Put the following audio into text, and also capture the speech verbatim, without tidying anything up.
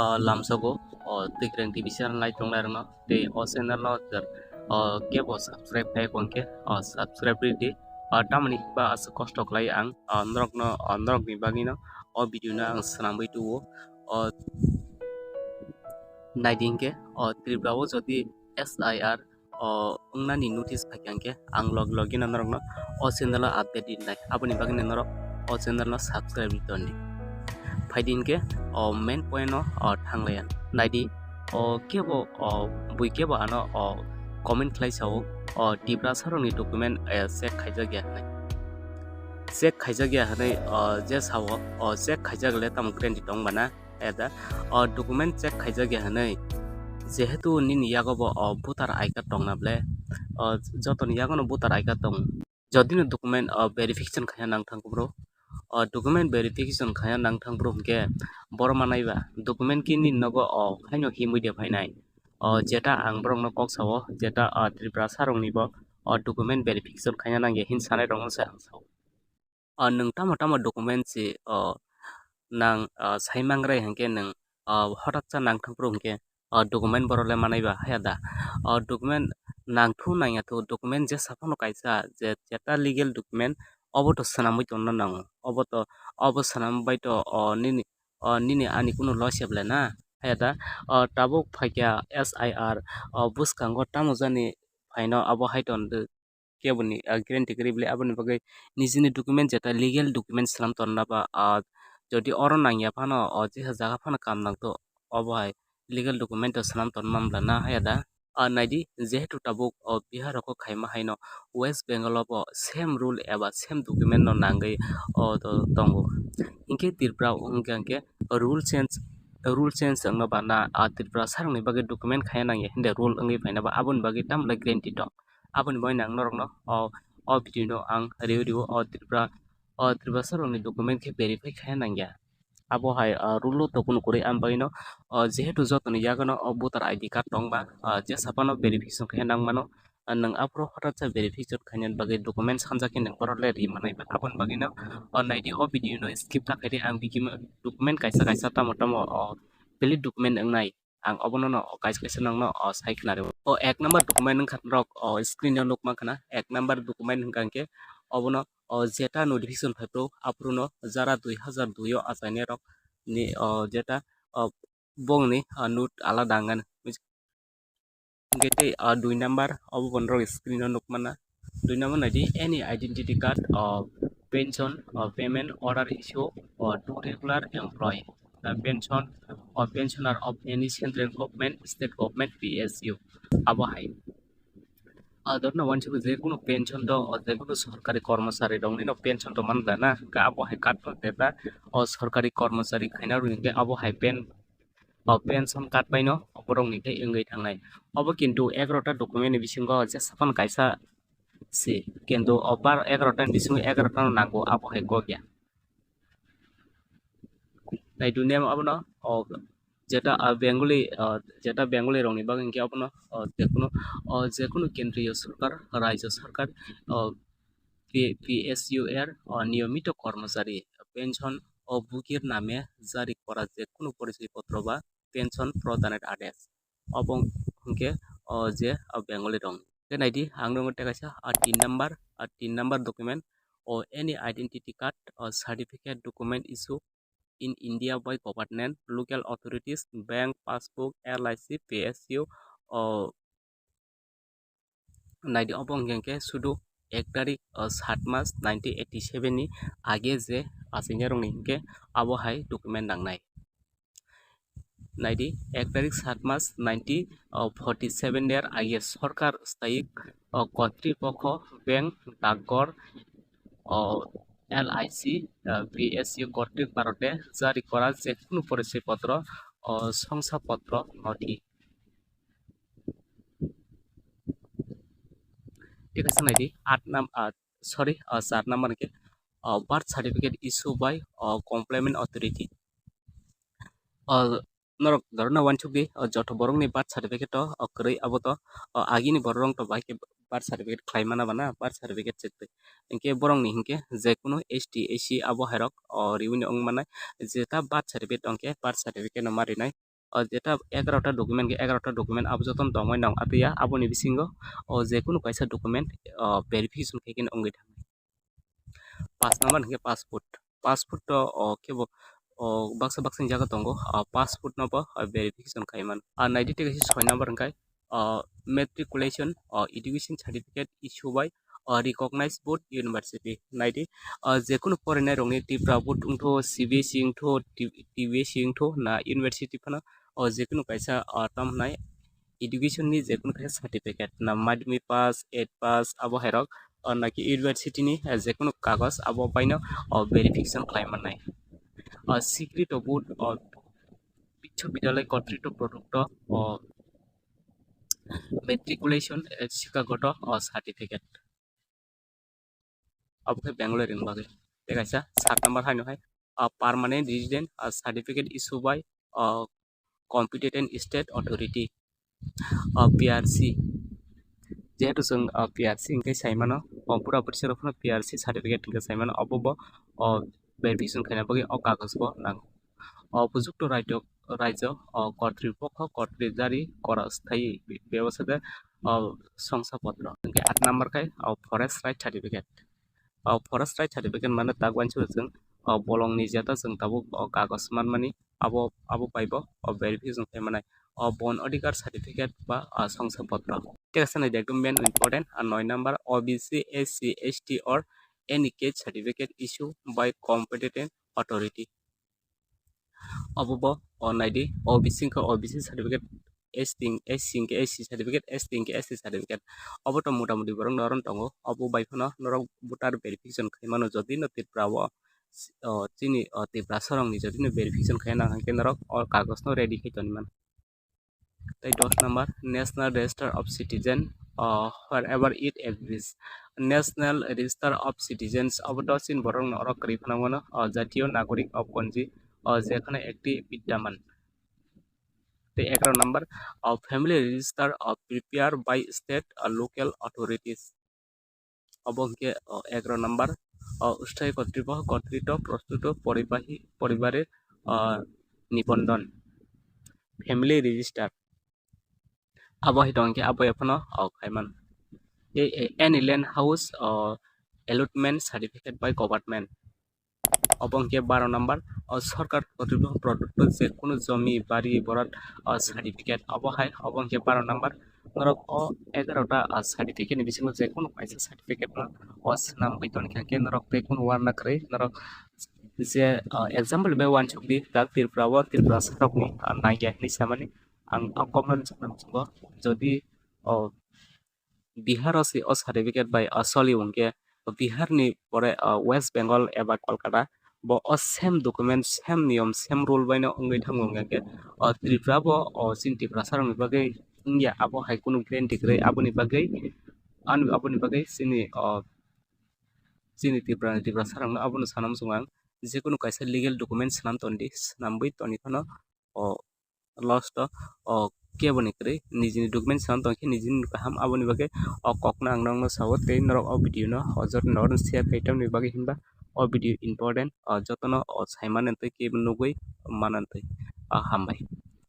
O lamsogo, o Tikreng T V channel nai tongnai rokno tei o channel no, o kebo subscribe khai khe, o subscribe ri di. O tamoni ba aswk kosto khlai ang, o norokno, o norokni bagwino o video no ang swnamwi tuo. O naidi hinkhe, o Tripura o jodi S I R o wngnani notice phaikha hinkhe, ang log logino norokno o channel o update rinai. Aboni bagwino norok o channel no subscribe ri tongdi. Phaidi hinkhe o main point no, o thanglaiya. Naidi, o kebo, o bui kebo ano o comment khlai sao, o Tiprasa rokni document, eh, check khaijak ya hinwi. Check khaijak ya hinwi, o je sao, o check khaijak le tamo guarantee tong bana. Eda, o document check khaijak ya hinwi, jehetu nini yago bo o voter I card tongna ble, o jotoni yago no voter I card tong. Jodi no document, o verification khaina nang thang bro, o document verification khaina nang thang bro hinkhe, boro manai ba document khe nini nogo o haino himwi de phainai. O jeta ang borok no kok sao, jeta, o Tiprasa rokni bo o document verification khaina nang ya hin sanai rok no se ang sao. O nwng tamo tamo document si, o, nang, o, sai mangrai hinkhe nwng, o, hotaksa nang thang phuru hinkhe, o, document borok le manai ba haya da? O document nang thu nang ya thu, document jesa phano kaisa je, jeta legal document obo to swnamwi tongna nango. Obo to, obo swnam bai to, o, nini, o, nini ani kunu loss ya ble na? Haya da? O, tabuk phaikha S I R, o, bwskango tamo jani phaino abo hai ton keboni, ah, guarantee kwrwi ble, aboni bagwi nijini document jeta legal document swnam tonna ba, ah, jodi oro nangya phano, o jesa jaga phano kam nangto, obo hai legal document o swnam tonna manbla na haya da? Ah, naidi, jehetu tabuk o Bihar rok o khaima haino West Bengal o bo same rule eba same document no nangwi o to tongo. Hinkhe Tripura o wngkha hinkhe rule change, rule change wngno ba na, ah, Tripura sarokni bagwi document khaina nangya hinde rule wngwi phaina ba, aboni bagwi tamle guarantee tong. Aboni bagwi ang norokno o, o video no ang review rio, o Tripura, o Tiprasa rokni document khe verify khaina nangya. Abo hai, o, rule o to kunu kwrwi, am bagwino, o, jehetu jotoni yagono o voter I D card tongba, o, jesa phano verification khaina nangmano. O, nwng aphuru hotaksa verification khaina bagwi document sanjak khe nwng borok le ri manai ba. Aboni bagwino, o, naidi o video no skip ta khaidi, ang bigima document kaisa kaisa tamo tamo, o, valid document wngnai. Ang obono no kaisa kaisa nokno, o, sai khna rw. O ek number document wngkha norok, o, screen o nukma khna. Ek number document wngkha hinkhe obono, o, jeta notification phai phuru aphuru no jara dui hazar dui o achainai rok ni, o, jeta, o, bongni, o, note alada wngkha. Hinkhe tei, o, dui number obo bo norok screen o nukmana. Dui number naidi any identity card, o, pension, o, payment order issue, o, to regular employee. The pension, o, pensioner of any central government, state government, P S U. Abo hai. Ador no wansi je kuno pension do, o, je kuno sorkari kormosari rok ni no pension do man da na, ka abo hai card do teta, o, sorkari kormosari khaina rwngkhe abo hai pen, o, pension card bai no borok ni khe wngwi thangnai. Obo kintu egarota document ni bisingo jesa phano kaisa se, kintu o bar egarota ni bisingo egarota no nango, abo hai kok ya. Nai dunia abono, o, jeta, a, Bengali, o, jeta Bengali rokni bagwi hinkhe abono, o, jekunu, o, jekunu kendriyo sorkar, rajyo sorkar, o, P-, P S U R, o, niyomito kormosari pension, o, bhogir name jari kora jekunu porichoy potro ba pension prodaner adesh. Obo hinkhe, o, je, o, Bengali rok. Khe naidi, ang nungwi tei kaisa, a, tin number, a, tin number document, o, any identity card, o, certificate document issue in India by government, local authorities, bank, passbook, L I C, P S U, o, naidi obo hwnkhe khe sudu ek tarik, o, sat mas nineteen eighty seven ni age je achainai rokni hinkhe abo hai document nangnai. Naidi, ek tarik sat mas nineteen forty seven ni age sorkar stayik, o, kotripokho, bank, dakghor, o, L I C, o, P S U kotripokho jari kora jekunu porichoy potro, o, songsa potro nothi. Thik ase naidi, aat nam-, ah, sorry, ah, char number hwnkhe, ah, birth certificate issue by, ah, compliant authority. Ah, norok dorona wansukdi, ah, joto borokni birth certificate o, ah, kwrwi abo to, ah, agini borok to bahai khe birth certificate khlai mana bana, birth certificate chekdi. Hinkhe borokni hinkhe jekunu S T, S C abo hairok, ah, riwini wng manai, jeta birth certificate tongkhe birth certificate no ma rinai. O jeta egarota document khe egarota document abo jotono tongmani nang atwi ya, aboni bisingo o jekunu kaisa document o verification khaikhe wngwi thangnai. Paanch number hwnkhe passport. Passport to o khe bo o baksa baksa ni jaga tongo, o passport no bo verification khai mano. Ar naidi tei kaisa soi number hwnkhe o matriculation, o education certificate issue by o recognized board university. Naidi o jekunu porinai rokni Tripura board wngtho, C B S E wngtho, T-, T B S E wngtho na university phano o jekunu kaisa o tamo hwnai education ni jekunu kaisa certificate na madhyamik pass, eight pass abo hai rok o naki university ni jekunu kagoj abo baino o verification khlai mannai. O swikrito board o biswabidyalay kotrito produkto o matriculation, eh, sikagoto o certificate. Abo khe Bangalore ni bagwi. Tei kaisa sat number haino hai, ah, permanent resident, ah, certificate issue by, ah, competent state authority, ah, P R C. Jehetu chwng, ah, P R C hwnkhe sai mano, oh, pura purisa rok phano P R C certificate hwnkhe sai mano, obo bo, oh, verification khaina bagwi o kagoj bo nango. O upojukto raijok, raijok, o, kortripokho kortri jari kora sthayi be-, bebostha de, o, songsa potro. Hwnkhe aat number khai, o, forest right certificate. O, forest right certificate mane tak uansukha chwng, o, bolongni jeta chwng tabuk, o, kagoj manmani abo, abo bai bo, o, verification khai manai. O, bon adhikar certificate ba, o, songsa potro. Tei kaisa naidi ekdom main important, o, noi number, O B C, S C, S T or any caste certificate issue by competent authority. Obo bo, o, naidi, O B C hwnkhe O B C certificate, S T, S C hwnkhe S C certificate, S T hwnkhe S T certificate. Obo to mota moti borok norok tongo. Obo bai phano norok voter verification khai mano, jodi no Tripura o, o, chini, o, Tiprasa rokni jodi no verification khai nang hwnkhe norok o kagoj no ready khai toni mano. Tei dos number, National Register of Citizen, o, wherever it exists. National Register of Citizens obo to chini borok norok kwrwi phano mano, o, jatiyo nagorik o ponji, o, jekhano ekti bidyaman. Tei egaroh number, o, family register, o, prepare by state, o, local authorities. Obo hwnkhe, o, egaroh number, o, sthayi kotripokho kotrito prostuto poribahi, poribarir, o, nibondon, family register. Abo hai tongkhe abo ephano, o, khai mano. Tei, e, any land house, o, allotment certificate by government. Obo hwnkhe baro number, o, sorkar kotripokho prodotto je kunu jomi, bari, borat, o, certificate. Obo hai, obo hwnkhe baro number. Norok o egaroh ta, o, certificate ni bisingo je kunu kaisa certificate no, o, swnamwi tongkha khe norok tei kunu uanna kwrwi norok je, o, example bai uansukdi, tak Tripura o Tiprasa rokni, o, nangya hinwi samani ang o comment section o jodi, o, Bihar o se o certificate bai, o, soli hwnkhe Bihar ni pore, o, West Bengal eba Kolkata bo o same document, same niyom, same rule bai no wngwi thango hwnkhe, o, Tripura bo, o, chini Tiprasa rokni bagwi wngya, abo hai kunu guarantee kwrwi, aboni bagwi ano, aboni bagwi chini, o, chini Tripura ni Tiprasa rokno abono sana muchungo ang, jekunu kaisa legal document swnam tondi, swnamwi toni phano, o, loss to, o, kebo ni kwrwi nijini document swnam tongkhe nijini kaham, aboni bagwi o kokno ang nokno sao tei norok o video no o joto norok share khai tamni bagwi hinba o video important, o, jotono, o, sai mani twi kebo nugwi mani twi, o, hambai.